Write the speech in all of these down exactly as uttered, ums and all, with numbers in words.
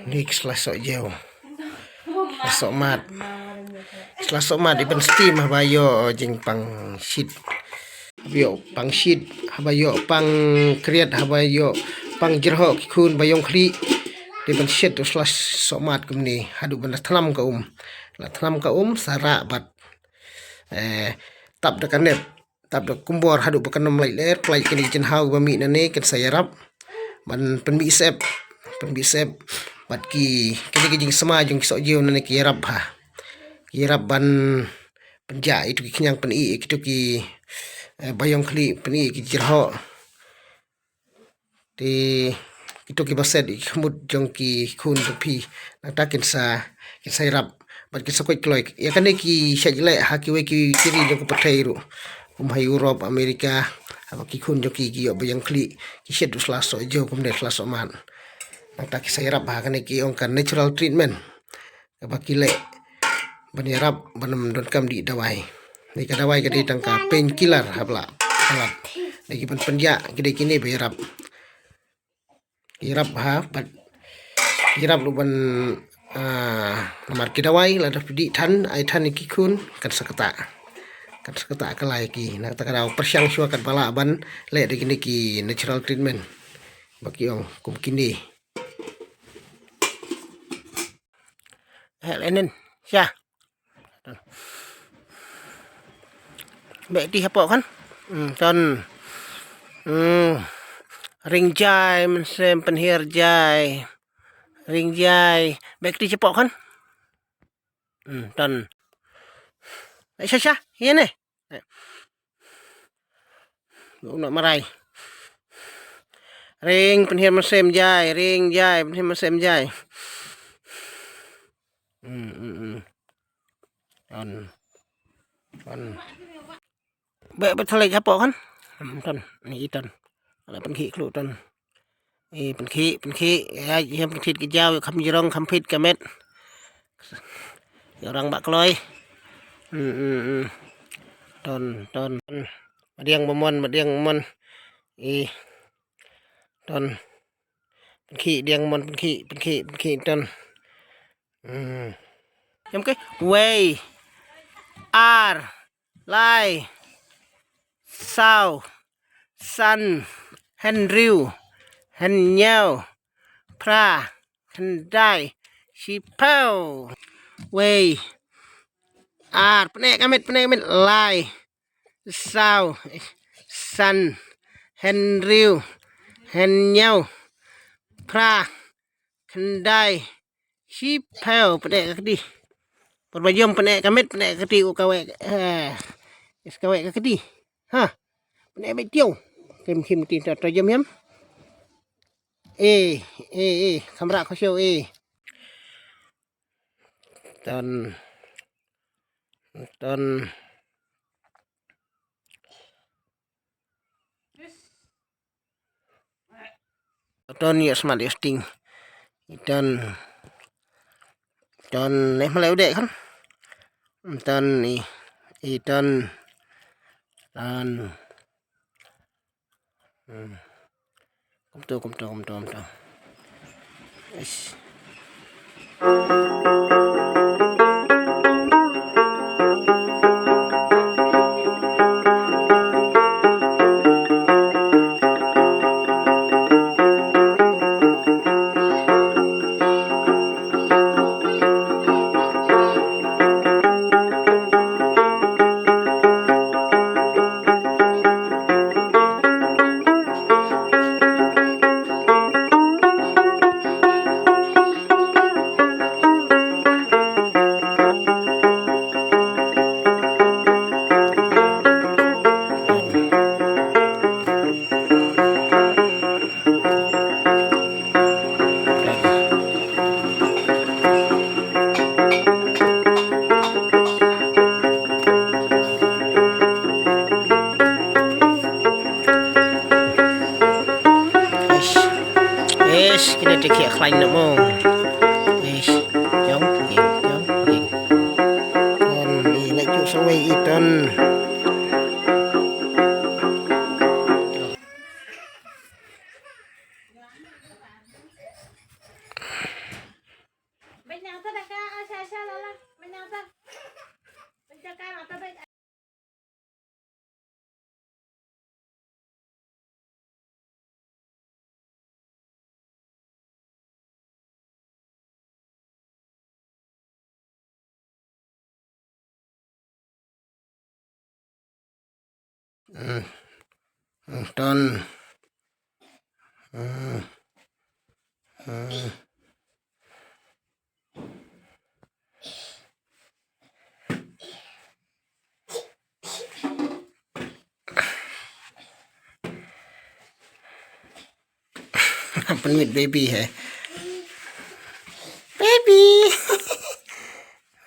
Ni ki sla soh jew. Sla soh mat. Sla soh mat i ban steam haba ïoh jingpang shit. Haba ïoh pang shit, haba ïoh pang kriat, haba ïoh pang jyrhoh ki khun ba ïong khlieh. Dei ban shet u sla soh mat kumne haduh ban da thnam ka um. La thnam ka um sa rah bad, eh, tap da ka net. Tap da kumbor haduh ba kan ym lait leh, lait kine ki jinghaw ba mih nane kin sa ïarap ban pynmih sep, pynmih sep. Bad ki, kine ki jingsma jong ki soh jew nane ki ïarap ha. Ki ïarap ban pynjah itu ki khñiang pyni, kitu ki, eh, ba ïong khlieh pyni ki jyrhoh. Te kitu ki ba set i khmut jong ki khun jong phi. Nangta kin sa, kin sa ïarap bad kin sa koit kloi. Ïa kane ki shait leh ha kiwei ki, ki ri jong ka pyrthei ruh. Kum ha Europe, America, haba ki khun jong ki ki ïoh ba ïong khlieh, ki shet u sla soh jew kumne sla soh mat. Nangta ki sa ïarap ha kane ki ong ka natural treatment. Kaba ki leh ban ïarap ban ym donkam dih dawai. Dei ka dawai ka dei tang ka painkiller ha bla palat. Dei ki ban pynjah ki dei kine ba ïarap. Ïarap ha bad ïarap ruh ban, ah, namar ki dawai lada phi dih than, ai than ïa ki khun kan sa ktah. Kan sa ktah ka lai ki. Nangta ka daw pyrshang shuwa katba lah ban leh dei kine ki natural treatment. Ba ki ong kum kine. Hel enen. Sha. Beh ti hapoh kan. Hmm, ton. Hmm. Ring jai, mynsiem pynhiar jai. Ring jai. Beh ti hapoh kan. Hmm, ton. Eh, sha, sha. Ïa ne. Ba u noh marai. Ring pynhiar mynsiem jai, ring jai, pynhiar mynsiem jai. Hmm, hmm, hmm. Ton. Ton. Beh, beh, thalai hapoh kan? Hmm, ton. Ni i ton. Ala pynkhih khluk ton. I pynkhih, pynkhih, ïa, ïa pynkhih ka jaw, kham jrong, kham phit ka met. Ïa orang ba kloi. Hmm, hmm, hmm. Ton, ton, ton. Madiang mamon, madiang mamon. I ton. Pynkhih, diang mamon, pynkhih, pynkhih, pynkhih, ton. Hmm. Ïam ke? Wei. Ar. Lai. Saw. San. Hynriew. Hynñiew. Phra. Khyndai. Shiphew. Wei. Ar. Pyneh ka met, pyneh ka met. Lai. Saw. San. Hynriew. Hynñiew. Phra. Khyndai. Shiphew, pyneh ka kti. Por ba jom pyneh ka met, pyneh ka kti, u kawei, eh, is kawei ka kti. Ha. Pyneh met tiew. Kim, kim kti, to, to jom hiam. Eh, eh, eh, kamra ko show, eh. Ton. Ton. Ton ïa smat ïa sting. Ton. Ton ne malai u dek kan. Ton ni. I ton. Ton. Hmm. Kumto, kumto, kumto, kumto. Eish. Kine te ki khlaiñ na mo. Ish, jong, jong, jong. Ton, i la ju sawei i ton. Ton. Pynmih baby hai. Baby.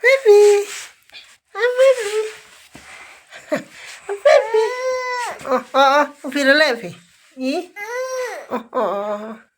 Baby. Ah, baby. Ah, baby. Oh, oh, oh. Phi la leh phi. Ih. Oh, oh, oh.